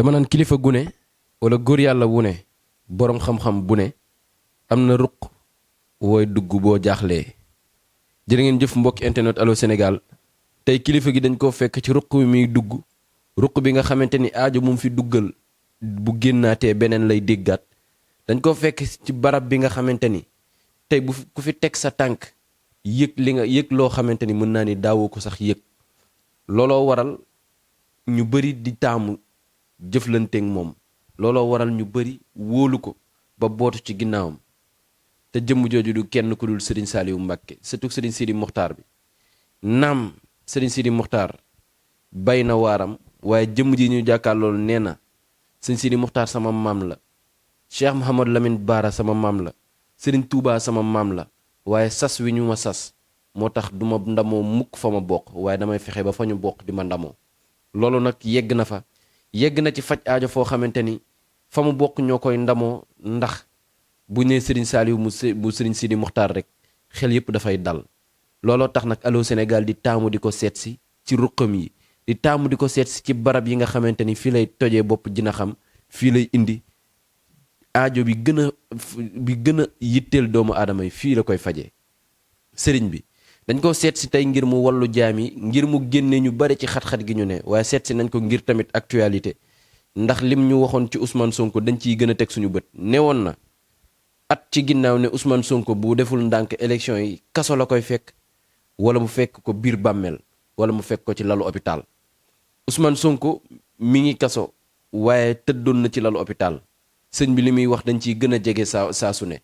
dama naan kilifa gu ne wala góor yàlla wu ne boroom xam-xam bu ne am na ruq wooy dugg boo jaaxlee. jërë ngeen jëf mbokki internet Allô Sénégal tey kilifa gi dañ koo fekk ci ruq bi muy dugg ruq bi nga xamante ni aajo mu fi duggal bu génnaatee beneen lay déggaat dañ koo fekk ci barab bi nga xamante ni tey bu ku fi teg sa tànk yëg li nga yëg loo xamante ni mën naa ni daawoo ko sax yëg looloo waral ñu bari di taamu jëflanteeg moom looloo waral ñu bari wóolu ko ba bootu ci ginnaawam te jëmm jooju du kenn ku dul Serigne Saliou Mbacké surtout Serigne Sidi Mokhtar bi naam Serigne Sidi Mokhtar bay na waaram waaye jëmm ji ñu jàkkaarlool nee na Serigne Sidi Mokhtar sama maam la Cheikh Mouhamadou Lamine Bara sama maam la Serigne Touba sama maam la waaye sas wi ñu ma sas moo tax du ma ndamoo mukk fa ma bokk waaye damay fexe ba fa ñu bokk di ma ndamoo loolu nag yegg na fa yegg na ci faj aajo foo xamante ni fa mu bokk ñoo koy ndamoo ndax bu nee Serigne Saliou bu Serigne Sidi Mokhtar rek xel yëpp dafay dal looloo tax nag Allô Sénégal di taamu di ko seet si ci ruqam yi di taamu di ko seet si ci barab yi nga xamante ni fii lay tojee bopp dina xam fii lay indi aajo bi gën a yitteel doomu aadama yi fii la koy fajee sëriñ bi dañ ko seet si tey ngir mu wallu jaam yi ngir mu génne ñu bari ci xat-xat gi ñu ne waaye seet si nañ ko ngir tamit actualité ndax lim ñu waxoon ci Ousmane Sonko dañ ciy gën a teg suñu bët newoon na at ci ginnaaw ne Ousmane Sonko bu deful ndànk élection yi kaso la koy fekk wala mu fekk ko biir bàmmeel wala mu fekk ko ci lalu hôpital Ousmane Sonko mi ngi kaso waaye tëddoon na ci lalu hôpital sëñ bi li muy wax dañ ciy gën a jege saa su ne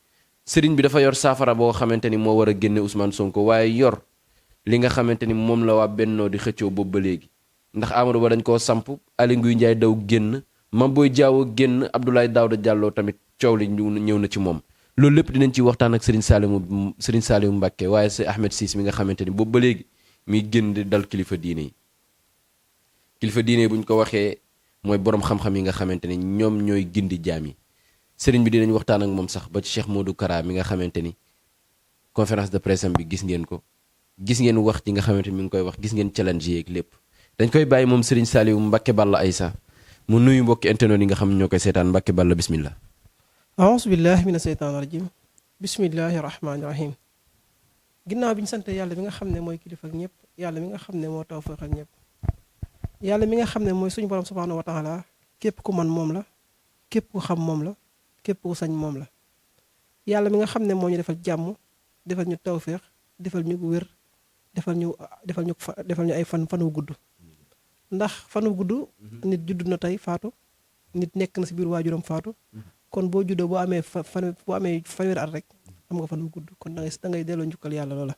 sëriñ bi dafa yor saafara boo xamante ni moo war a génne Ousmane Sonko waaye yor li nga xamante ni moom la waa Bennoo di xëccoo boobu ba léegi ndax Amadou Ba dañ koo samp Aly Ngouille Ndiaye daw génn Mame Boye Diao génn Abdoulaye Daouda Diallo tamit coow li ñëw na ci moom loolu lépp dinañ ci waxtaan ak Serigne Saliou Mbacké waaye c'est Ahmed Ciss mi nga xamante ni boobu ba léegi muy génn di dal kilifa diine yi kilifa diine yi bu ñu ko waxee mooy boroom xam-xam yi nga xamante ni ñoom ñooy gindi jaam yi sëriñ bi dinañ waxtaan ak moom sax ba ci Cheikh Modou Kara mi nga xamante ni conférence de presse bi gis ngeen ko gis ngeen wax ji nga xamante ni mi ngi koy wax gis ngeen challenge yeeg lépp dañ koy bàyyi moom Serigne Saliou Mbacké Balla Aïssa mu nuyu mbokki internet yi nga xam ñoo koy seetaan Mbacké Balla bismillah aousu billahi mina seytaani rajim bismillahi rahmaani rahim ginnaaw bi ñu sant yàlla mi nga xam ne mooy kilifa ak ñëpp yàlla mi nga xam ne moo tawfeex ak ñëpp yàlla mi nga xam ne mooy suñu borom subhaanahu wa taala képp ku man moom la képp ku xam moom la képp ku sañ moom la yàlla mi nga xam ne moo ñu defal jàmm defal ñu tawfeex defal ñu wér defal ñu ay fanu gudd ndax fanu gudd nit judd na tey faatu nit nekk na si biir waajuram faatu kon boo juddoo boo amee fanweeri at rek am nga fan wu gudd kon da ngay delloo njukkal yàlla loola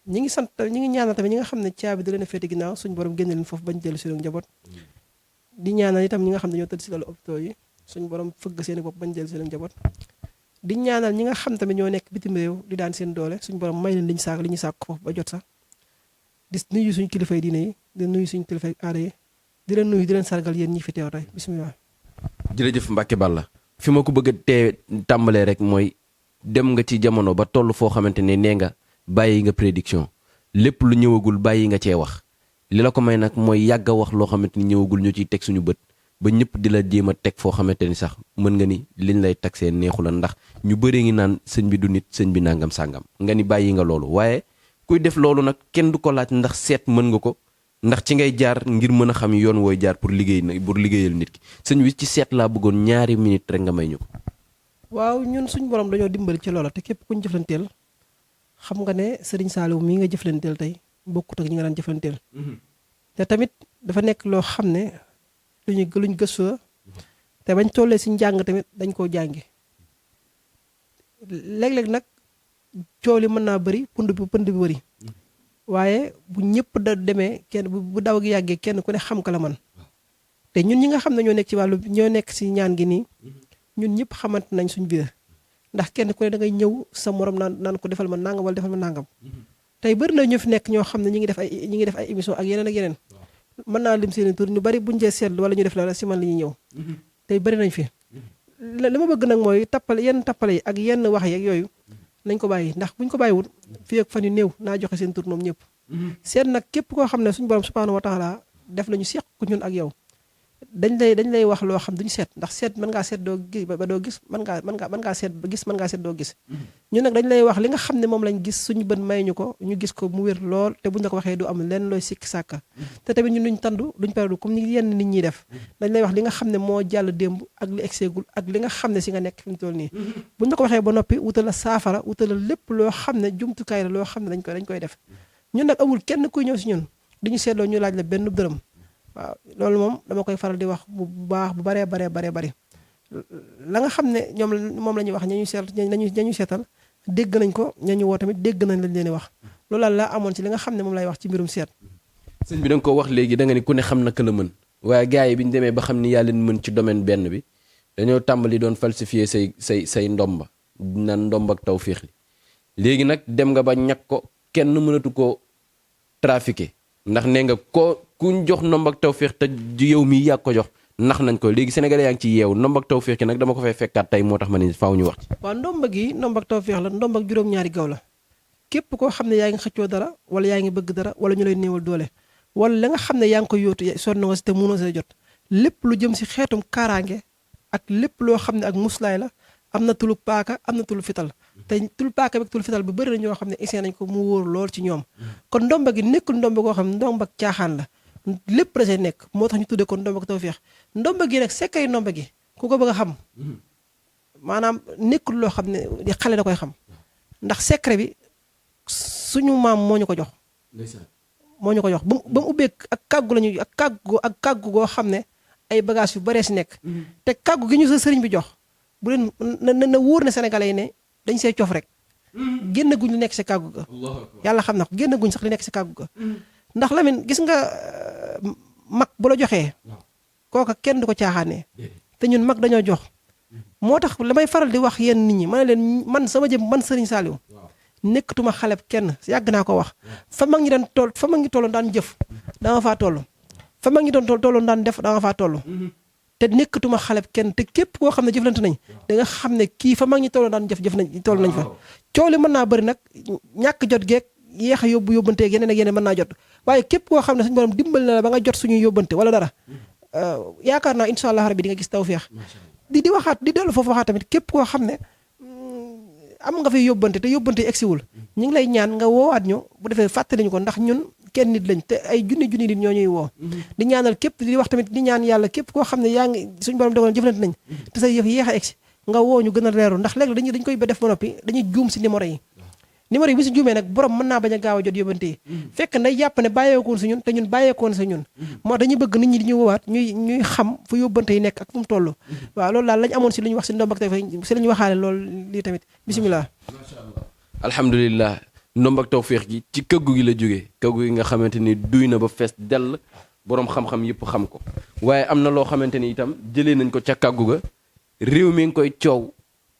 ñi ngi ñaanal tamit ñi nga xam ne caabi da leen a féete ginnaaw suñu borom génne leen foofu bañ dellu si leen njaboot di ñaanal itam ñi nga xam ne ñoo tëdd si lalu hôpital yi suñu borom fëgg seeni bopp bañ dellu si leen njaboot di ñaanal ñi nga xam tamit ñoo nekk bitim réew di daan seen doole suñu borom may leen li ñu sàkk foofu ba jot sax di nuyu suñu kilifay diine yi di nuyu suñu kilifay aada yi di leen nuyu di leen sargal yéen ñi fi teew tey bismillah jërëjëf Mbacké Balla fi ma ko bëgg a tàmbalee rek mooy dem nga ci jamono ba toll foo xamante ne nee nga bàyyi nga prédiction lépp lu ñëwagul bàyyi nga cee wax li la ko may nag mooy yàgg a wax loo xamante ni ñëwagul ñu ciy teg suñu bët ba ñëpp di la jéem a teg foo xamante ni sax mën nga ni liñ lay tagsee neexu la ndax ñu bëree ngi naan sëñ bi du nit sëñ bi nangam sàngam nga ni bàyyi nga loolu waaye kuy def loolu nag kenn du ko laaj ndax seet mën nga ko ndax ci ngay jaar ngir mën a xam yoon wooy jaar pour liggéeyal nit ki sëñ wi ci seet laa bëggoon ñaari minute rek nga may ñu ko. waaw ñun suñu borom dañoo dimbali ci loola te képp kuñ jëflanteel xam nga ne Serigne Saliou mii nga jëflanteel tey bokkut ak ñi nga daan jëflanteel. te tamit dafa nekk loo xam ne luñ gëstoo te bañ tollee si njàng tamit dañ koo jàngi léeg-léeg nag coow li mën naa bëri pënd bi bëri. waaye bu ñëpp da demee kenn bu daw gi yàggee kenn ku ne xam ka la man te ñun ñi nga xam ne ñoo nekk si ñaan gi nii ñun ñëpp xamante nañ suñ biir ndax kenn ku ne da ngay ñëw sa morom naan ko defal ma nangam wala defal ma nangam tey bëri na ñu fi nekk ñoo xam ne ñi ngi def ay émission ak yeneen mën naa lim seeni tur ñu bari buñ jee seetlu wala ñu def la si man li ñuy ñëw tey bëri nañ fi li ma bëgg nag mooy tappale yi ak yenn wax yeeg yooyu nañ ko bàyyi ndax buñ ko bàyyiwul fii ak fan yu néew naa joxe seen tur ñoom ñëpp seet nag képp koo xam ne suñu borom subhanahu wa taala def nañu seq ku ñun ak yow dañ lay wax loo xam duñu seet ndax seet mën ngaa seet doo gis ba doo gis mën ngaa seet ba gis mën ngaa seet doo gis ñun nag dañ lay wax li nga xam ne moom lañ gis suñu bët may ñu ko ñu gis ko mu wér lool te buñ la ko waxee du am lenn looy sikki sàkka te tamit ñun duñ tandu duñ perdu comme ni yenn nit ñiy def dañ lay wax li nga xam ne moo jàll démb ak li egseegul ak li nga xam ne si nga nekk fi mu toll nii buñ la ko waxee ba noppi wutal la saafara wutal la lépp loo xam ne jumtukaay la loo xam ne dañ koy def ñun nag amul kenn kuy ñëw si ñun diñu seetloo ñu laaj la benn dërëm waaw loolu moom dama koy faral di wax bu baax bu baree bari la nga xam ne ñoom moom la ñuy wax ñañu seetal dégg nañ ko ñañu woo tamit dégg nañ lañ leen di wax loolu la amoon ci li nga xam ne moom lay wax ci mbirum seet. sëñ bi da nga ko wax léegi da nga ni ku ne xam na ka la mën waaye gars yi bi ñu demee ba xam ni yaa leen mën ci domaine benn bi dañoo tàmbali doon falsifier say ndomba naan ndomb ak tawfiix li léegi nag dem nga ba ñàkk ko kenn mënatu ko trafiquer ndax nee nga ko kuñ jox ndomb ak tawfiix te yow mii yaa ko jox nax nañ ko léegi sénégalais yaa ngi ci yeewu ndomb ak tawfiix ki nag dama ko fay fekkaat tey moo tax ma ni faaw ñu wax ci. waaw ndomb ak tawfiix la ndomb ak juróom-ñaari gaw la képp koo xam ne yaa ngi xëccoo dara wala yaa ngi bëgg dara wala ñu lay néewal doole wala la nga xam ne yaa ngi koy yóotu sonn nga si te mënoo sa jot lépp lu jëm si xeetum kaaraange ak lépp loo xam ne ak muslaay la am na tulu paaka am na tulu fital te tulu paaka bi ak tulu fital bi bëri na ñoo xam ne essayé nañ ko mu wóor lool ci ñoom kon ndomba gi nekkul ndomba goo xam ne ndomba ak caaxaan la lépp da see nekk moo tax ñu tuddee kon ndomba ak tawfeex ndomba gi nag sekkay ndomba gi ku ko bëgg a xam maanaam nekkul loo xam ne xale da koy xam ndax secret bi suñu maam moo ñu ko jox moo ñu ko jox ba mu ubbee ak kàggu lañu ak kàggu goo xam ne ay bagage yu baree si nekk te kàggu gi ñu sa sëriñ bi jox bu leen na wóor na sénégalais yi ne dañ see coof rek génn guñ li nekk si kàggu ga yàlla xam na ko génn guñ sax li nekk si kàggu ga ndax Lamine gis nga mag bu la joxee kooka kenn du ko caaxaanee te ñun mag dañoo jox moo tax la may faral di wax yenn nit ñi ma ne leen man sama jëm man sëriñ Saliou nekkatuma xaleb kenn yàgg naa ko wax fa mag ñi tolloon daan jëf danga faa toll fa mag ñi doon tolloon daan def danga faa toll te nekkatuma xaleb kenn te képp koo xam ne jëflante nañ da nga xam ne kii fa mag ñi tolloon daan jëf nañ toll nañ fa coow li mën naa bëri nag ñàkk jot geeg yéex a yóbbanteeg yeneen ak yeneen mën naa jot waaye képp koo xam ne suñu borom dimbali na la ba nga jot suñuy yóbbante wala dara yaakaar naa incha allah rabbi di nga gis tawfeex di waxaat di dellu foofu waxaat tamit képp koo xam ne am nga fi yóbbante te yóbbante egsiwul ñu ngi lay ñaan nga woowaat ñu bu defee fàttaliñu ko ndax ñun kenn nit lañ te ay junni nit ñoo ñuy woo di ñaanal képp di wax tamit di ñaan yàlla képp koo xam ne yaa ngi suñu borom dogal jëflante nañ te say yëf yéex a egsi nga woo ñu gën a leeru ndax léegi dañ koy ba def ba noppi dañuy juum si numéro yi bu si juumee nag borom mën naa bañ a gaaw a jot yóbbante yi fekk nday jàpp ne bàyyeekoon si ñun te ñun bàyyeekoon sa ñun moo dañuy bëgg nit ñi di ñu woowaat ñuy xam fu yóbbante yi nekk ak fu mu toll waaw loolu daal lañ amoon si lu ñu wax si ndomb ak tawfeex si la ñu waxaale loolu lii tamit bisimilah alhamdulilah ndomb ak tawfeex gi ci këggu gi la jógee këggu gi nga xamante ni duy na ba fees dell boroom xam-xam yëpp xam ko waaye am na loo xamante ni itam jëlee nañ ko ca kàggu ga réew mi ngi koy coow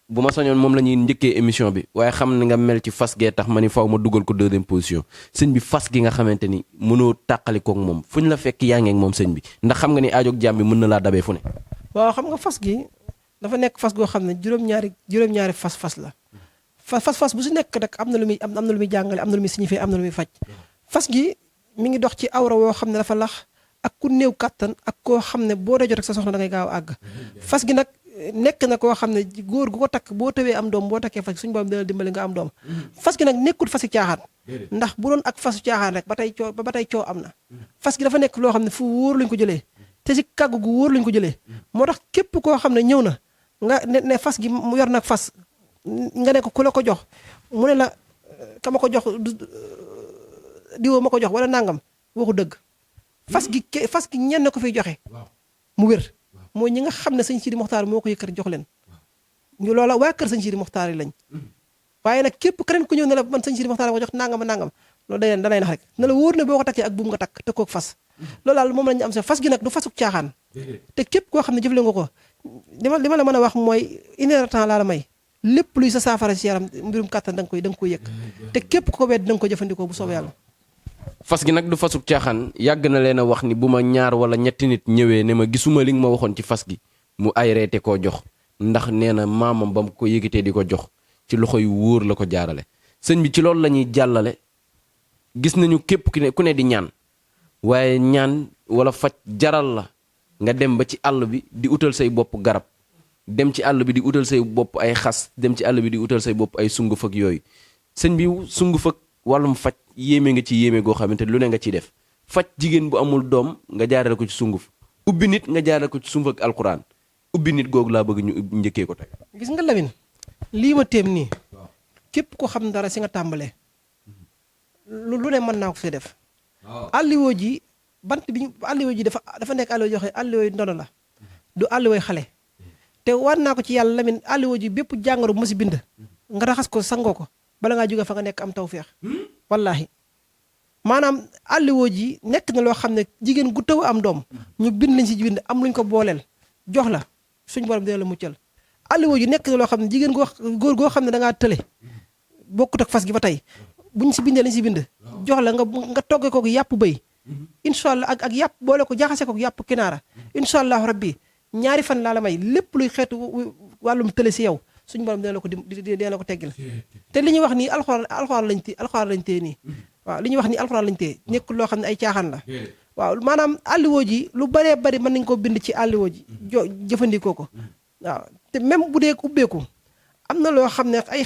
bu ma sañoon moom la ñuy njëkkee émission bi waaye xam ne nga mel ci fas gee tax ma ni faw ma dugal ko deuxième position sëñ bi fas gi nga xamante ni mënoo tàqalikook moom fu ñu la fekk yaa ngeek moom sëñ bi ndax xam nga ni aajoog jàmm bi mën na laa dabee fu ne waaw xam nga fas gi dafa nekk fas goo xam ne juróom-ñaari fas la fas bu si nekk rek am na lu muy jàngale am na lu muy signifié am na lu muy faj fas gi mi ngi dox ci awra woo xam ne dafa lax ak ku néew kàttan ak koo xam ne boo dee jot rek sa soxna da ngay gaaw àgg fas gi nag nekk na koo xam ne góor gu ko takk boo tawee am doom boo takkee fas suñu borom dina dimbali nga am doom fas gi nag nekkul fasi caaxaan ndax bu doon ak fasu caaxaan rek ba tey coow am na fas gi dafa nekk loo xam ne fu wóor lañ ko jëlee te si kàggu gu wóor lañ ko jëlee moo tax képp koo xam ne ñëw na nga ne fas gi mu yor nag fas nga ne ko ku la ko jox mu ne la ka ma ko jox diwoo ma ko jox wala nangam waxu dëgg fas gi ñenn ko fiy joxe mu wér mooy ñi nga xam ne sëñ Sidi Moxtaar moo ko yëkkati jox leen ñu loola waa kër sëñ Sidi Moxtaar yi lañ waaye nag képp keneen ku ñëw ne la man sëñ Sidi Moxtaar ko jox nangam loolu danay nax rek ne la wóor ne boo ko takkee ak buum nga takk te kook fas loolu daal moom lañu am sa fas gi nag du fasuk caaxaan te képp koo xam ne jëfle nga ko li ma la mën a wax mooy une heure temps laa la may lépp luy sa saafara si yaram mbirum kàttan da nga koy yëg te képp ko wedd da nga ko jëfandikoo bu soobee yàlla fas gi nag du fasuk caaxaan yàgg na leen a wax ni bu ma ñaar wala ñetti nit ñëwee ne ma gisuma li nga ma waxoon ci fas gi mu ay reete koo jox ndax nee na maamam ba mu ko yëkkatee di ko jox ci loxo yu wóor la ko jaarale sëñ bi ci loolu la ñuy jàllale gis nañu képp ku ne di ñaan waaye ñaan wala faj jaral la nga dem ba ci àll bi di utal say bopp garab dem ci àll bi di utal say bopp ay xas dem ci àll bi di utal say bopp ay sunguf ak yooyu sëñ bi sunguf ak wàllum faj yéeme nga ci yéeme goo xamante lu ne nga ciy def faj jigéen bu amul doom nga jaarale ko ci sunguf ubbi nit nga jaarale ko ci sunguf ak alxuraan ubbi nit googu laa bëgg ñu njëkkee ko tey. gis nga Lamine lii ma téem nii képp ko xam dara si nga tàmbalee lu ne mën naa ko see def. alliwoo ji bant bi alliwoo ji dafa nekk alliwoo joo xam ne alliwoo yi ndono la du alliwoo xale te war naa ko ci yàlla Lamine alliwoo ji bépp jàngoro bu ma si bind nga raxas ko sangoo ko bala ngaa jóge fa nga nekk am tawféex wallaahi maanaam alliwoo ji nekk na loo xam ne jigéen gu taw am doom ñu bind lañ si bind am luñ ko booleel jox la suñ borom dina la muccal alliwoo ji nekk na loo xam ne jigéen góor goo xam ne da ngaa tële bokkut ak fas gi ba tey buñ si bindee lañ si bind jox la nga toggee ko yàpp bëy incha allah ak yàpp boole ko jaxase ko yàpp kinaara incha allah rabbi ñaari fan laa la may lépp luy xeetu wàllum tële si yow suñu borom dina la ko teggil te li ñuy wax nii alxuraan lañ téye nii waaw li ñuy wax nii alxuraan lañ téye nekkul loo xam ne ay caaxaan la waaw maanaam alliwoo ji lu bëree bëri mën nañ ko bind ci alliwoo ji jëfandikoo ko waaw te même bu dee ubbeeku am na loo xam ne ay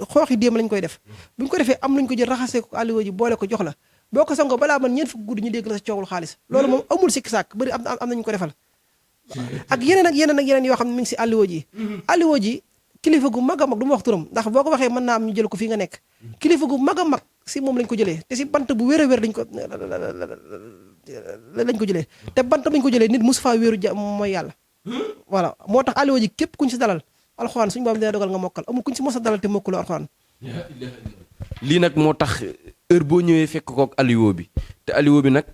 xooxi déem lañ koy def bu ñu ko defee am luñ ko jël raxasee ko alliwoo ji boole ko jox la boo ko sangoo balaa man ñeent fukki guddi ñu dégg la sa coowul xaalis loolu moom amul sikki sàkk bëri am nañu ko defal ak yeneen yoo xam ne mi ngi si alliwoo ji alliwoo ji kilifa gu mag a mag du ma wax turam ndax boo ko waxee mën naa am ñu jël ko fii nga nekk kilifa gu mag a mag si moom lañ ko jëlee te si bant bu wér a wér lañ ko jëlee te bant bañ ko jëlee nit mosu faa wéeru mooy yàlla voilà moo tax alliwoo ji képp kuñ si dalal alxuraan suñu borom dina dogal nga mokkal amul kuñ si mos a dalal te mokkaloo alxuraan lii nag moo tax heure boo ñëwee fekk kook alliwoo bi te alliwoo bi nag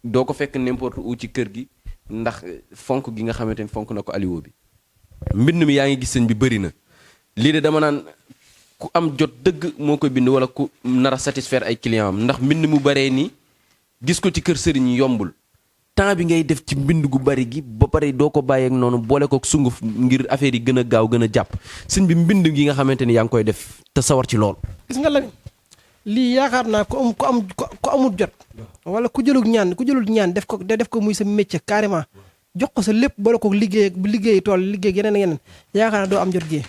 doo ko fekk n'importe où ci kër gi ndax fonk gi nga xamante ni fonk na ko alliwoo bi mbind mi yaa ngi gis sëñ bi bëri na lii de dama naan ku am jot dëgg moo koy bind wala ku nar a satisfaire ay client am ndax mbind mu baree nii gis ko ci kër sëriñ yombul temps bi ngay def ci mbind gu bari gi ba pare doo ko bàyyeek noonu boole ko sunguf ngir affaire yi gën a gaaw gën a jàpp sëñ bi mbind gi nga xamante ni yaa ngi koy def te sawar ci lool. gis nga la lii yaakaar naa ku amul jot wala ku jëlul ñaan def ko muy sa métier carrément jox ko sa lépp boole ko liggéey tool liggéey yeneen ak yeneen yaakaar naa doo am jot gi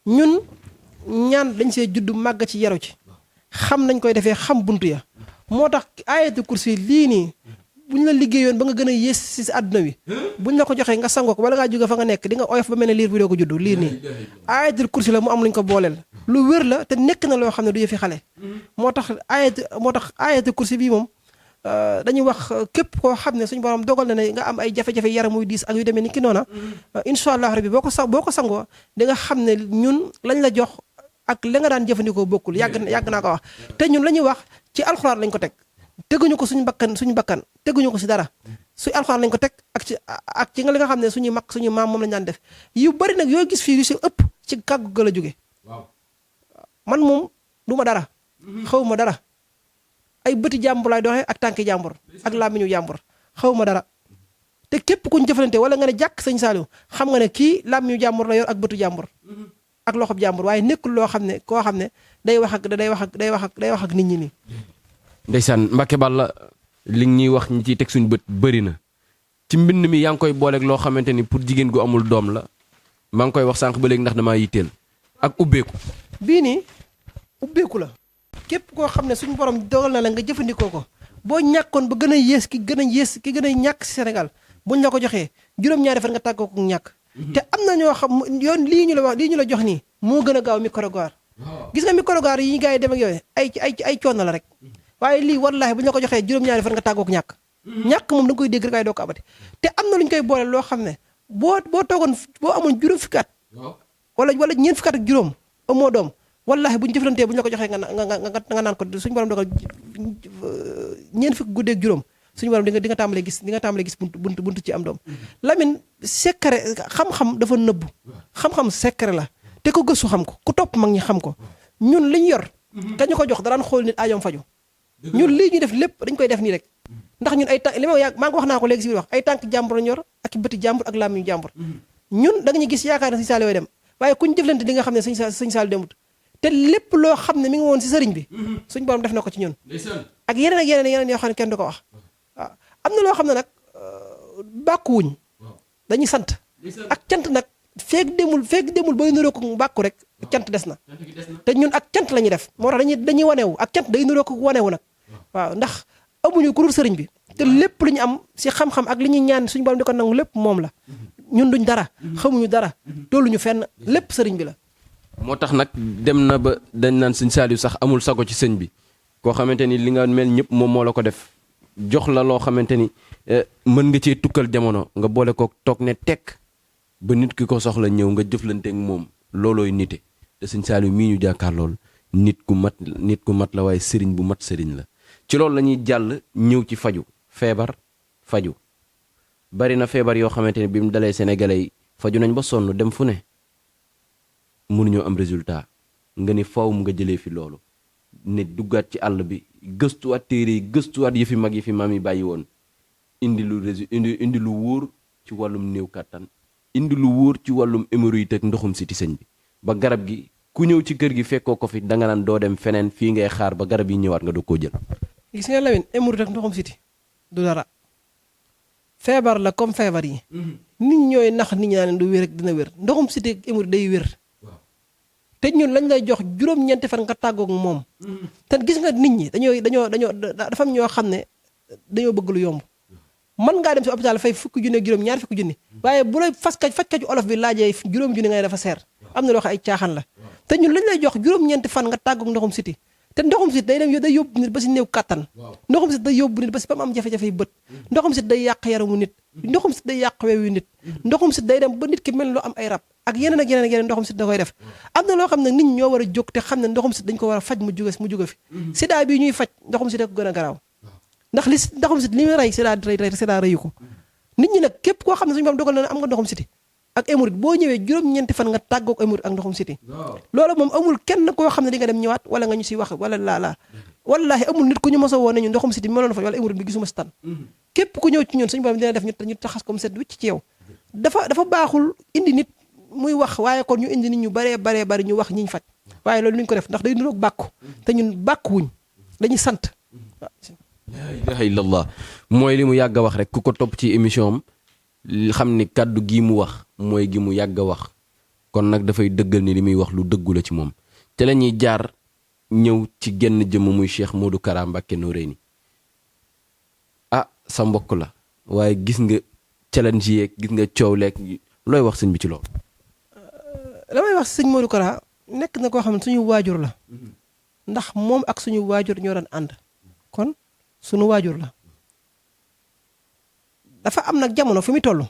ñun ñaan dañ see judd màgg ci yaru ci xam nañ koy defee xam buntu ya moo tax ayatul kursi lii nii buñ la liggéeyoon ba nga gën a yées si àdduna wi buñ la ko joxee nga sangoo ko wala ngaa jóge fa nga nekk di nga oyof ba mel ne liir bi doo ko judd lii nii ayatul kursi la mu am luñ ko booleel lu wér la te nekk na loo xam ne du yëfi xale moo tax ayatul kursi bii moom dañuy wax képp koo xam ne suñu borom dogal na ne nga am ay jafe-jafe yaram muy diis ak yu demee ni ki noona incha allah rabbi boo ko sangoo di nga xam ne ñun lañ la jox ak la nga daan jëfandikoo bokkul yàgg naa ko wax te ñun la ñuy wax ci alxuraan lañ ko teg teguñu ko suñu bakkan teguñu ko si dara su alxuraan lañ ko teg ak ci nga li nga xam ne suñu maam moom lañ daan def yu bari nag yoo gis fii yu si ëpp ci kàggu ga la jóge man moom du ma dara xaw ma dara ay bëti jàmbur laay doxee ak tànki jàmbur ak làmmiñu jàmbur xaw ma dara te képp kuñ jëfalante wala nga ne jàkk sëñ Saliou xam nga ne kii làmmiñu jàmbur la yor ak bëtu jàmbur ak loxob jàmbur waaye nekkul loo xam ne koo xam ne day wax ak nit ñi nii. ndeysaan Mbacke Balla li ñuy wax ñi ciy teg suñu bët bëri na ci mbind mi yaa ngi koy booleeg loo xamante ni pour jigéen gu amul doom la maa ngi koy wax sànq ba léegi ndax damaa yitteel ak ubbeeku. bii nii ubbeeku la. képp koo xam ne suñu borom dogal na la nga jëfandikoo ko boo ñàkkoon ba gën a yées ki gën a ñàkk si Sénégal buñ la ko joxee juróom-ñaari fan nga tàggoo ko ñàkk. te am na ñoo xam yoon lii ñu la jox nii moo gën a gaaw microgar gis nga microgar yi gars yi dem ak yooyu ay coono la rek waaye lii wallaahi buñ la ko joxee juróom-ñaari fan nga tàggoo ko ñàkk moom da nga koy dégg rek waaye doo ko abati te am na lu ñu koy boole loo xam ne boo toogoon boo amoon juróom fukki at wala ñeent fukki at ak juróom amoo doom wallahi bu ñu jëflantee bu ñu la ko joxee nga naan ko suñu borom dogal ñeent fukki guddeeg juróom suñu borom di nga tàmbalee gis buntu ci am doom Lamine secret xam-xam dafa nëbbu xam-xam secret la te ko gëstu xam ko ku topp mag ñi xam ko ñun liñ yor ka ñu ko jox daraan xool nit aajoom faju ñun lii ñu def lépp dañ koy def nii rek ndax ñun ay tànk li ma yàgg maa ngi wax naa ko léegi si biir wax ay tànk jàmbur lañ yor ak bëti jàmbur ak làmmiñu jàmbur ñun da nga ñu gis yaakaar ne sëñ Saliou way dem waaye kuñ jëflante di nga xam ne sëñ Saliou demut te lépp loo xam ne mi ngi woon si sëriñ bi suñ borom def na ko ci ñun ak yeneen yoo xam ne kenn du ko wax waaw am na loo xam ne nag bàkkuwuñ dañuy sant ak cant nag feeg demul bay nuroo ko bàkku rek cant des na te ñun ak cant la ñuy def moo tax dañuy wanewu ak cant day nuroo ko wanewu nag waaw ndax amuñu ku dul sëriñ bi te lépp lu ñu am si xam-xam ak li ñuy ñaan suñu borom di ko nangu lépp moom la ñun duñ dara xamuñu dara tolluñu fenn lépp sëriñ bi la. moo tax nag dem na ba dañ naan sëñ Saliou sax amul sago ci sëñ bi koo xamante ni li nga mel ñëpp moom moo la ko def jox la loo xamante ni mën nga cee tukkal jamono nga boole ko toog ne tekk ba nit ki ko soxla ñëw nga jëflanteek moom loolooy nite te sëñ Saliou mii ñu jàkkaar lool nit ku mat la waaye sëriñ bu mat sëriñ la. ci loolu la ñuy jàll ñëw ci faju feebar faju bari na feebar yoo xamante ne bi mu dalee sénégalais yi faju nañ ba sonn dem fu ne mënuñoo am résultat nga ni faw mu nga jëlee fi loolu ne duggaat ci àll bi gëstuwaat téere yi gëstuwaat yëfi mag yi fi maam yi bàyyi woon indi lu wóor ci wàllum néew kàttan indi lu wóor ci wàllum hémorroïde ak ndoxum siti sëñ bi ba garab gi ku ñëw ci kër gi fekkoo ko fi danga naan doo dem feneen fii ngay xaar ba garab yi ñëwaat nga doog koo jël. gis nga Lamine hémorroïde ak ndoxum siti du dara feebar la comme feebar yi. nit ñooy nax nit ñaa ne du wér ak dina wér ndoxum siti ak hémorroïde day wér. te ñun lañ lay jox juróom-ñeenti fan nga tàggoog moom. te gis nga nit ñi dañoo dafa am ñoo xam ne dañoo bëgg lu yomb. mën ngaa dem si hôpital fay fukki junni ak juróom ñaar fukki junni. waaye bu la fajkaju olof bi laajee juróom junni nga ne dafa seer. am na loo xam ay caaxaan la. te ñun lañ lay jox juróom-ñeenti fan nga tàggoog ndoxum siti te ndoxum sit day yóbbu nit ba si néew kattan. ndoxum sit day yóbbu nit ba si ba mu am jafe-jafe yu bët. ndoxum sit day yàq yaramu nit. ndoxum sit day yàq weewu nit. ndoxum sit day dem ba nit ki mel loo am ay rab ak yeneen ak yeneen ndoxum sit da koy def. am na loo xam ne nit ñi ñoo war a jóg te xam ne ndoxum sit dañ ko war a faj mu jóge fi. sida bii ñuy faj ndoxum sit ko gën a garaaw ndax ndoxum sit li muy rey sida rëyu ko nit ñi nag képp koo xam ne suñu borom dogal na am nga ndoxum siti ak hémorroïde boo ñëwee juróom-ñeenti fan nga tàggoog hémorroïde ak ndoxum siti loolu moom amul kenn koo xam ne di nga dem ñëwaat wala nga ñu si wax wala laa wallaahi amul nit ku ñu mos a woon ne ñu ndoxum siti bi mënoon fa wala hémorroïde bi gisuma si tan képp ku ñëw ci ñun suñu borom dina def ñu taxas ko mu set wicc ci yow dafa baaxul indi nit muy wax waaye kon ñu indi nit ñu baree bari ñu wax ñiñ faj waaye loolu luñ ko def ndax day niroog bàkku te ñun bàkkuwuñ dañuy sant la ilaha illallah mooy li mu yàgg a wax rek ku ko topp ci émission am xam ni kàddu gii mu wax mooy gi mu yàgg a wax kon nag dafay dëggal ni li muy wax lu dëggu la ci moom te la ñuy jaar ñëw ci genn jëmm muy Cheikh Modou Kara Mbacké Noreyni ah sa mbokk la waaye gis nga challenge yeeg gis nga coow leeg looy wax sëñ bi ci loolu. damay wax sëñ Modou Kara nekk na koo xam ne suñu waajur la ndax moom ak suñu waajur ñoo daan ànd kon suñu waajur la dafa am nag jamono fi muy toll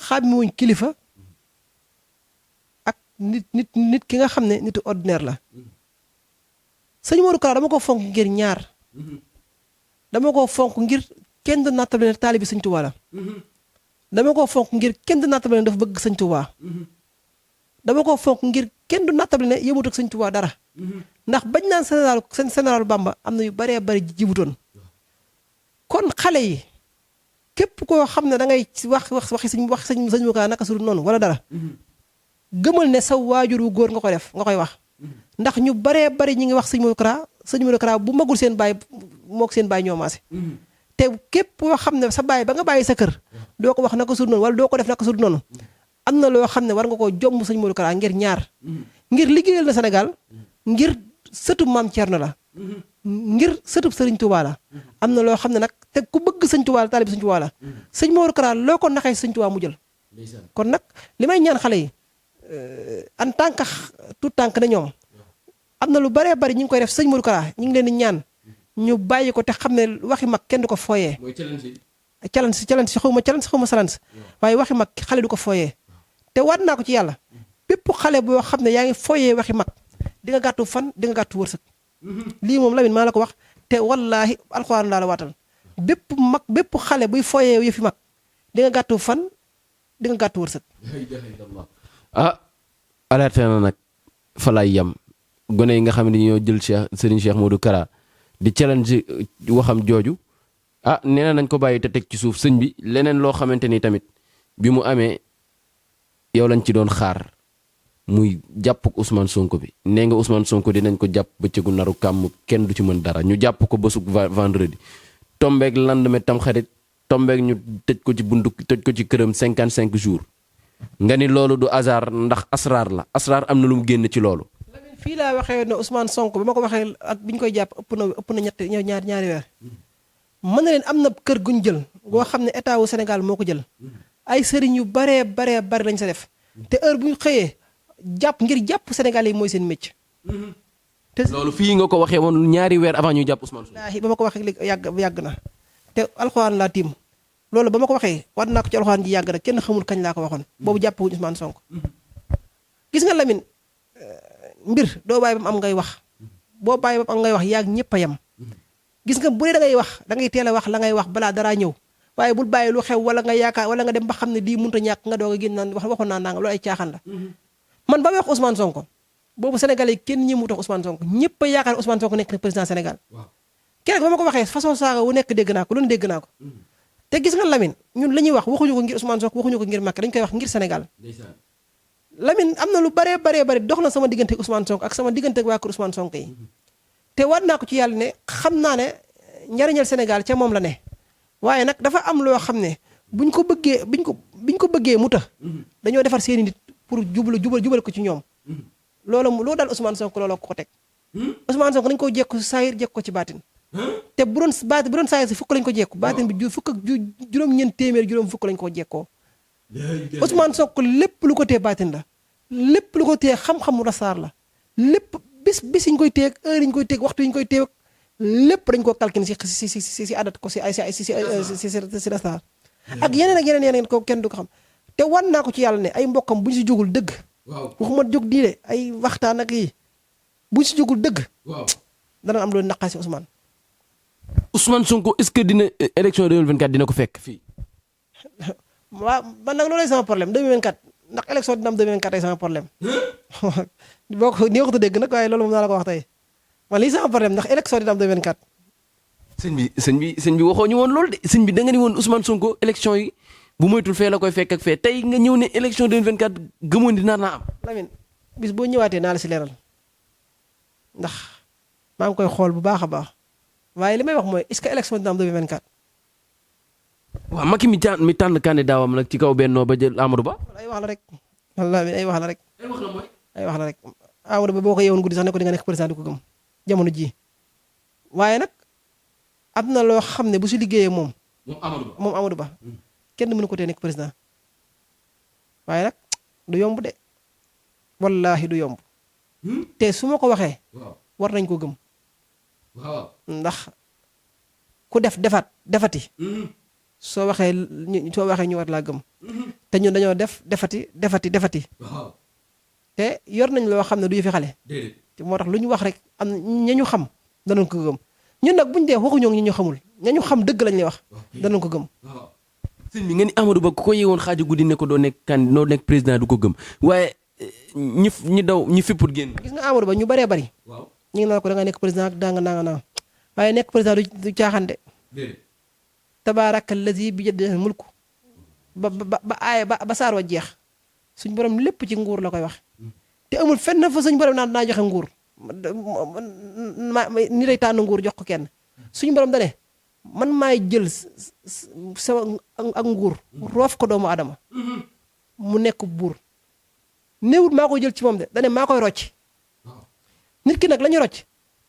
xàmme wuñ kilifa ak nit ki nga xam ne nitu ordinaire la sëñ Modou Kara dama ko fonk ngir ñaar dama ko fonk ngir kenn du nattable ne taalibi sëñ Tuubaa la dama ko fonk ngir kenn du nattable ne dafa bëgg sëñ Tuubaa dama ko fonk ngir kenn du nattable ne yëmut ak sëñ Tuubaa dara ndax bañ naan général Bamba am na yu baree bari jibutoon kon xale yi képp koo xam ne da ngay waxi sëñ Modou Kara naka su dul noonu wala dara gëmal ne sa waajur wu góor nga koy def nga koy wax ndax ñu baree bari ñi ngi wax sëñ Modou Kara bu magul seen baay mook seen baay ñoo maase te képp koo xam ne sa baay ba nga bàyyi sa kër doo ko wax naka su dul noonu wala doo ko def naka su dul noonu am na loo xam ne war nga koo jomm sëñ Modou Kara ngir ñaar ngir liggéeyal na Sénégal ngir sëtub maam Thierno la ngir sëtub sëriñ Touba la am na loo xam ne nag te ku bëgg sëñ Touba la taalib sëñ Touba la sëñ Modou Kara loo ko naxee sëñ Touba mu jël kon nag li may ñaan xale yi en tant que tout tànk na ñoom am na lu baree bari ñu ngi koy def sëñ Modou Kara ñu ngi leen di ñaan ñu bàyyi ko te xam ne waxi mag kenn du ko fooyee challenge xawma salance waaye waxi mag xale du ko fooyee te waat naa ko ci yàlla bépp xale boo xam ne yaa ngi fooyee waxi mag di nga gàttu fan di nga gàttu wërsëg lii moom Lamine maa la ko wax te wallaahi alxuraan laa la waatal bépp xale buy fooyee yëfi mag di nga gàttu fan di nga gàttu wërsëg ah alerte na nag fa laay yam gone yi nga xam ne ñoo jël Serigne Cheikh Modou Kara di challenge waxam jooju ah nee nañ ko bàyyi te teg ci suuf sëñ bi leneen loo xamante ni tamit bi mu amee yow lañ ci doon xaar muy jàpp ko Ousmane Sonko bi nee nga Ousmane Sonko dinañ ko jàpp bëccëgu naru kàmm kenn du ci mën dara ñu jàpp ko bésug vendredi tombeek lendemain tamxarit tombeek ñu tëj ko ci buntu tëj ko ci këram 55 jours nga ni loolu du hasard ndax asraar la asraar am na lu mu génn ci loolu. Lamine fii laa waxee ne Ousmane Sonko ba ma ko waxee ak bi ñu koy jàpp ëpp na ñaari weer mën na leen am na kër guñ jël goo xam ne état wu Sénégal moo ko jël ay sëriñ yu bari lañ sa def te heure bu ñu xëyee jàpp Sénégal yi mooy seen métier. te loolu fii nga ko waxee woon ñaari weer avant ñuy jàpp Ousmane Sonko. wallaahi ba ma ko waxee léegi yàgg na te alxuraan laa tiim loolu ba ma ko waxee war naa ko ci alxuraan ji yàgg na kenn xamul kañ laa ko waxoon boobu jàppuñu Ousmane Sonko. gis nga Lamine mbir doo bàyyi ba mu am ngay wax boo bàyyi ba mu am ngay wax yaag ñëpp a yem gis nga bu dee da ngay wax da ngay teel a wax la ngay wax balaa daraa ñëw waaye bul bàyyi lu xew wala nga yaakaar wala nga dem ba xam ne lii mënut a ñàkk nga doog a génn naan waxoon naa loolu ay caaxaan la. man ba may wax Ousmane Sonko boobu Sénégalais kenn ñi mu tax Ousmane Sonko ñëpp a yaakaar Ousmane Sonko nekk na président Sénégal. keroog ba ma ko waxee façon saaga wu nekk dégg naa ko lu ne dégg naa ko. te gis nga Lamine ñun la ñuy wax waxuñu ko ngir Ousmane Sonko waxuñu ko ngir Macky dañu koy wax ngir Sénégal. Lamine am na lu baree dox na sama diggante Ousmane Sonko ak sama diggante ak waa kër Ousmane Sonko yi. te war naa ko ci yàlla ne xam naa ne njariñal Sénégal ca moom la ne waaye nag dafa am loo xam ne buñ ko bëggee mu tax dañoo defar seeni nit pour jubal ko ci ñoom. loolu daal Ousmane Sonko looloo ko teg. Ousmane Sonko dañu ko jekku si saayir jekku ko ci baatin. te bu doon saayir si fukk lañu ko jekku baatin bi juróom-ñeent téeméer juróom fukk lañu ko jekkoo. Ousmane Sonko lépp lu ko tee baatin la lépp lu ko tee xam-xamu rasaar la lépp bis yi ñu koy teeg heure yi ñu koy teeg waxtu yi ñu koy teeg lépp dañu ko calculer si adat ko si rasaar ak yeneen ko kenn du ko xam te wan naa ko ci yàlla ne ay mbokkam bu ñu si jógul dëgg. waxuma jóg diine ay waxtaan ak yi bu ñu si jógul dëgg. dana am loolu naqaar si Ousmane. Ousmane Sonko est-ce que dina élection 2024 dina ko fekk fii. waaw man nag loolay sama problème 2024 ndax élection dina am 2024 ay sama problème boo ko nii waxtu dégg nag waaye loolu moom naa la ko wax tey man lii sama problème ndax élection dina am 2024. sëñ bi waxoo ñu woon loolu de sëñ bi da nga ni woon Ousmane Sonko élection yi bu moytul fee la koy fekk ak fee tey nga ñëw ne élection 2024 gëmoon dina naa am. Lamine bis boo ñëwaatee naa la si leeral ndax maa ngi koy xool bu baax a baax waaye li may wax mooy est-ce que élection dina am 2024. waaw Macky mi tànn candidat wam nag ci kaw Benno ba jël Amadou Ba. ay wax la rek wallaahi ay wax la rek. ay wax la rek Amadou Ba boo ko yeewoon guddi sax ne ko di nga nekk président du ko gëm jamono ji waaye nag am na loo xam ne bu si liggéeyee moom Amadou Ba kenn mënu ko tee nekk président waaye nag du yomb de wallaahi du yomb te su ma ko waxee war nañ ko gëm ndax ku defati soo waxee ñu war laa gëm te ñun dañoo defati te yor nañ loo xam ne du yëfi xale te moo tax lu ñu wax rek am ña ñu xam danañ ko gëm ñun nag buñu dee waxuñoo ñi ñu xamul ña ñu xam dëgg lañ lay wax danañ ko gëm. sëñ bi nga ni Amadou Ba ku ko yeewoon xaaju guddi ne ko doo nekk président du ko gëm waaye ñi fipput génn. gis nga Amadou Ba ñu bëree bëri. ñu ngi naan ko da nga nekk président ak danga naa waaye nekk président du caaxaan de. tabaaraka allazi bi yadihi mulku ba aaya ba saar wa jeex suñ borom lépp ci nguur la koy wax te amul fenn fa suñ borom naan naa joxe nguur ni lay tànn nguur jox ko kenn suñu borom dane man maay jël sama ak nguur roof ko doomu adama mu nekk buur néewut maa koy jël ci moom de dane maa koy rocc nit ki nag la ñu rocc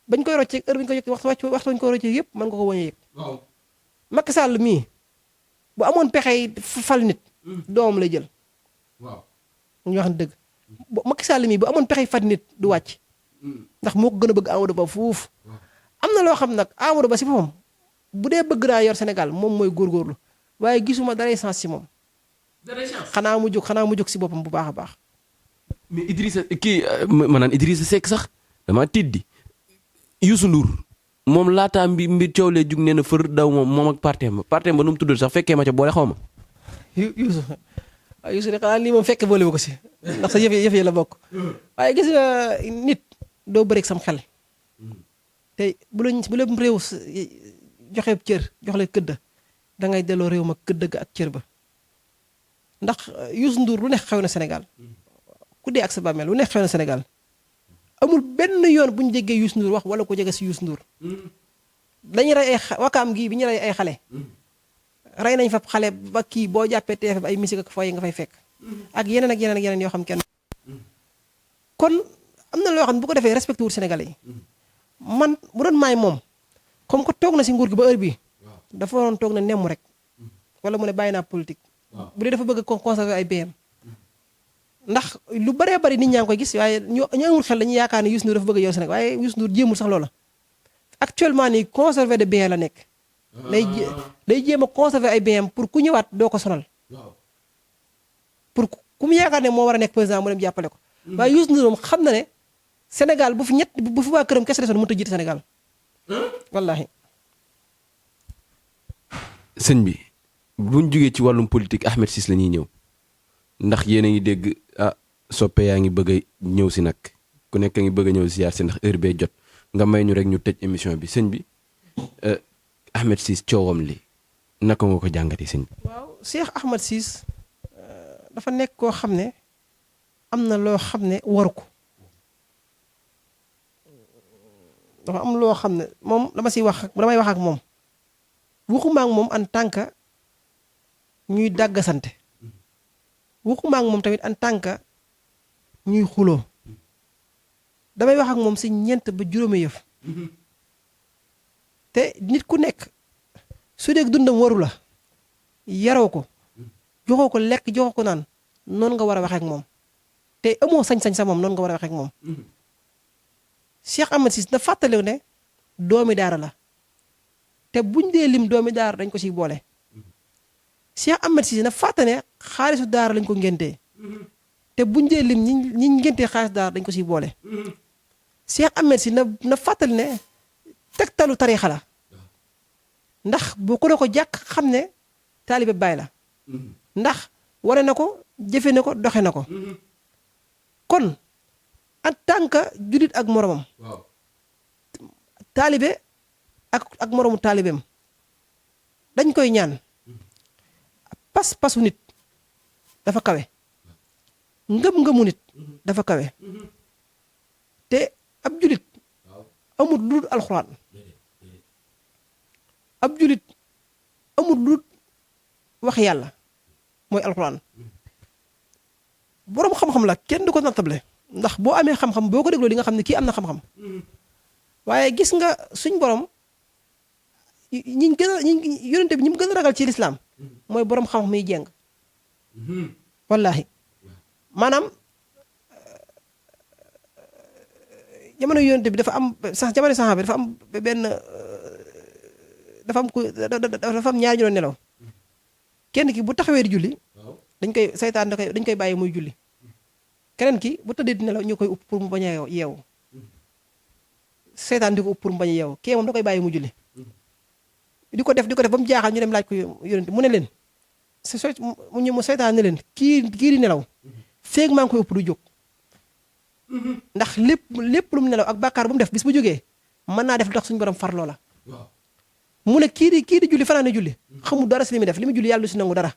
bañ koy rocc heure bi ñu koy yëg waxtu bañ koy rocc yëpp mën nga ko wañ a yëg Macky Sall mii bu amoon pexey fal nit doomam lay jël ñu wax dëgg Macky Sall mii bu amoon pexey fal nit du wàcc ndax moo ko gën a bëgg Amadou Ba fuuf am na loo xam nag Amadou Ba si boppam bu dee bëgg naa yor Sénégal moom mooy góorgóorlu waaye gisuma daray sens si moom xanaa mu jóg si boppam bu baax a baax. mais Idrissa Seck sax dama tiddi Youssou Ndour moom laataa mbir coow lee jug nee na fër daw moom ak parteem ba nu mu tuddul sax fekkee ma ca boole xaw ma. Youssou de xanaa lii moom fekke boole ko si ndax sa yëf yi la bokk waaye gis nga nit doo bëreeg sam xel te bu la réew joxe cër jox la këdd da ngay delloo réew ma këdd ga ak cër ba ndax Youssou Ndour lu nekk xew na Sénégal ku dee ak sa bàmmeel lu nekk xew na Sénégal amul benn yoon bu ñu déggee Youssou Ndour wax wala ko jege si Youssou Ndour dañuy rey wakaam gii bi ñu rey ay xale rey nañ fa xale ba kii boo jàppee teefe ba ay musique ak fooy nga fay fekk ak yeneen ak yeneen ak yeneen yoo xam kenn kon am na loo xam ne bu ko defee respecté wul Sénégalais yi man bu doon maay moom comme que toog na si nguur gi ba heure bii dafa waroon toog na nemm rek wala mu ne bàyyi naa politique bu dee dafa bëgg a conserver ay BM ndax lu bëree bëri nit ñaa ngi koy gis waaye ñu amul xel dañuy yaakaar ne Youssou Ndour dafa bëgg a yor Sénégal waaye Youssou Ndour jéemul sax loola actuellement nii conserver de BM la nekk day jéem a conserver ay BM pour ku ñëwaat doo ko sonal pour ku mu yaakaar ne moo war a nekk président mu dem jàppale ko waaye Youssou Ndour moom xam na ne Sénégal bu fi waa këram kese desoon mënut a jiite Sénégal wallaahi. sëñ bi buñ jógee ci wàllum politique Ahmed Ciss la ñuy ñëw ndax yéen a ngi dégg soppe yaa ngi bëgg a ñëw si nag ku nekk a ngi bëgg a ñëw ziar si ndax heure bee jot nga may ñu rek ñu tëj émission bi sëñ bi Ahmed Ciss coowam li naka nga ko jàngatee sëñ bi. waaw Cheikh Ahmed Ciss dafa nekk koo xam ne am na loo xam ne waru ko dafa am loo xam ne moom damay wax ak moom waxuma ak moom en tant que ñuy dàggasante waxuma ak moom tamit en tant que ñuy xuloo damay wax ak moom si ñeent ba juróomi yëf te nit ku nekk su dee dundam waru la yaroo ko joxoo ko lekk joxoo ko naan noonu nga war a waxee ak moom te amoo sañ-sañ sa moom noonu nga war a waxee ak moom Cheikh Ahmed Ciss na fàttaliw ne doomi daara la te buñ dee lim doomi daara dañ ko siy boole Cheikh Ahmed Ciss na fàttali ne xaalisu daara lañ ko ngéntee te buñ dee lim ñi ngéntee xaalis daara dañ ko siy boole Cheikh Ahmed Ciss na fàttali ne tegtalu tariixa la ndax boo ko ne ko jàkk xam ne taalibe Baay la ndax ware na ko jëfe na ko doxe na ko kon en tant que jullit ak moromam taalibe ak moromu taalibeem dañ koy ñaan pas-pasu nit dafa kawe ngëm-ngëmu nit dafa kawe te ab jullit amul lu dul alxuraan ab jullit amul lu dul wax yàlla mooy alxuraan boroom xam-xam la kenn du ko nattable ndax boo amee xam-xam boo ko dégloo di nga xam ne kii am na xam-xam waaye gis nga suñ borom ñi gën a yonente bi ñi mu gën a ragal ci lislaam mooy boroom xam-xam yi jeng wallaahi maanaam jamono yonente bi dafa am sax jamono saxaaba bi dafa am benn dafa am ñaari ñu doon nelaw kenn ki bu taxawee di julli dañ koy bàyyi muy julli keneen ki bu tëddee di nelaw ñu koy upp pour mu bañ a yeewu seytaan di ko upp pour mu bañ a yeewu kii moom da koy bàyyi mu julli di ko def ba mu jaaxal ñu dem laaj ko yonente mu ne leen mu seytaan ne leen kii di nelaw feeg maa ngi koy upp du jóg ndax lépp lu mu nelaw ak bàkkaar bu mu def bis bu jógee mën naa def lu tax suñu borom farloo la mu ne kii di julli fanaan julli xamul dara si li muy def li muy julli yàlla du si nangu dara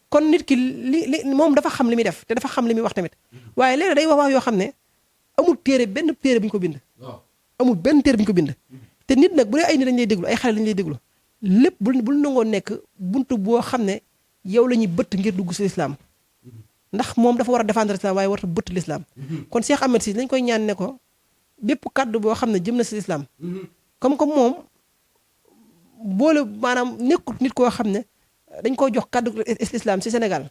kon nit ki moom dafa xam li muy def te dafa xam li muy wax tamit waaye léeg day wax yoo xam ne amul benn téere bu ñu ko bind amul benn téere bu ñu ko bind te nit nag bu dee ay nit dañ lay déglu ay xale lañ lay déglu lépp bul nangoo nekk buntu boo xam ne yow la ñuy bëtt ngir dugg si lislaam ndax moom dafa war a défendre l'islam waaye warta bëtt l'islam kon Cheikh Ahmed Ciss dañ koy ñaan ne ko bépp kàddu boo xam ne jëm na si l'islam comme moom boole maanaam nekkut nit koo xam ne dañ koo jox kàddu l'islam si Sénégal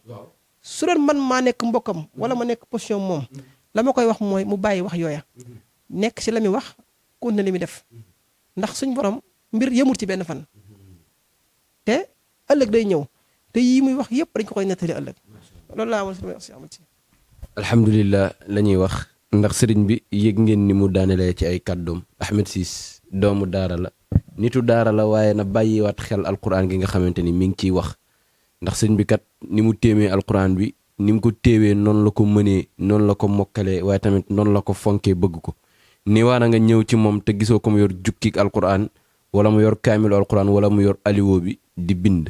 su doon man maa nekk mbokkam wala ma nekk position moom la ma koy wax mooy mu bàyyi wax yooya nekk si la muy wax kon na li muy def ndax suñ borom mbir yëmul ci benn fan te ëllëg day ñëw te yii muy wax yëpp dañ ko koy nettali ëllëg loolu laa amoon si wax si Ahmed Ciss alhamdulilah la ñuy wax ndax sëriñ bi yëg ngeen ni mu daanelee ci ay kàddoom Ahmed Ciss doomu daara la nitu daara la waaye na bàyyiwaat xel alquran gi nga xamante ni mi ngi ciy wax ndax sëriñ bi kat ni mu téemee alquran bi ni mu ko téewee noonu la ko mënee noonu la ko mokkalee waaye tamit noonu la ko fonkee bëgg ko ni waana nga ñëw ci moom te gisoo ko mu yor jukkik alquran wala mu yor kaamilu alquran wala mu yor aliwoo bi di bind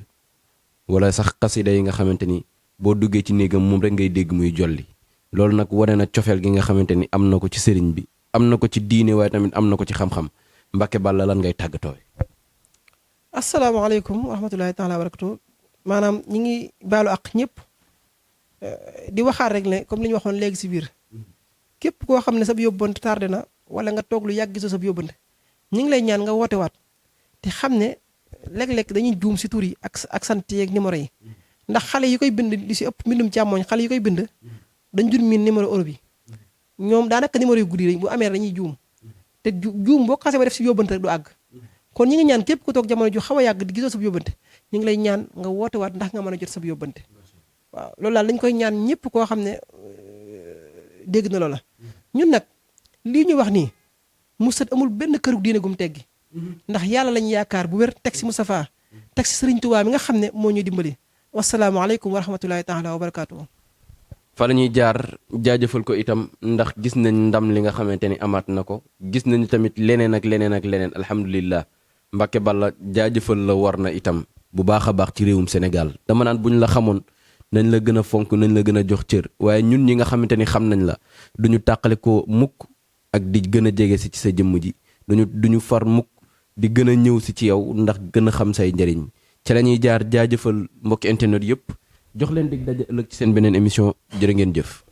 wala sax xasida yi nga xamante ni boo duggee ci néegam moom rek ngay dégg muy jolli loolu nag wane na cofeel gi nga xamante ni am na ko ci sëriñ bi am na ko ci diine waaye tamit am na ko ci xam-xam Mbacke Balla lan ngay tàggatoo. asalaamaaleykum wa rahmatulahi taala wa barakatu maanaam ñi ngi baalu ak ñëpp di waxaat rek ne comme li ñu waxoon léegi si biir képp koo xam ne sab yóbbante tardé na wala nga toog lu yàgg gisoo sab yóbbante ñi ngi lay ñaan nga woote waat te xam ne léeg-léeg dañuy juum si tur yi ak sant yeeg numéro yi ndax xale yi koy bind li si ëpp mbindum càmmooñ xale yi koy bind dañ jur miin numéro euro bi ñoom daanaka numéro yu guddi bu amee dañuy juum te juum boo xasee ba def si yóbbante rek du àgg kon ñi ngi ñaan képp ku toog jamono ju xaw a yàgg di gisoo sab yóbbante ñu ngi lay ñaan nga woote waat ndax nga mën a jot sab yóbbante waaw loolu daal dañ koy ñaan ñëpp koo xam ne dégg na loola ñun nag lii ñu wax nii Moustarchidine amul benn këru diine gum teggi ndax yàlla lañu yaakaar bu wér teg si Moustapha teg si Sëriñ Tuubaa mi nga xam ne moo ñuy dimbali wasalaamaaleykum wa rahmatulahi taala wa barakaatu. fa la ñuy jaar jaajëfal ko itam ndax gis nañ ndam li nga xamante ni amaat na ko gis nañu tamit leneen ak leneen ak leneen alhamdulilah Mbacke Balla jaajëfal la war na itam bu baax a baax ci réewum Sénégal dama naan buñ la xamoon nañ la gën a fonk nañ la gën a jox cër waaye ñun ñi nga xamante ni xam nañ la duñu tàqale ko mukk ak di gën a jege si ci sa jëmm ji duñu far mukk di gën a ñëw si ci yow ndax gën a xam say njëriñ ci la ñuy jaar jaajëfal mbokki internet yëpp jox leen dig daje ëllëg ci seen beneen émission jërë ngeen jëf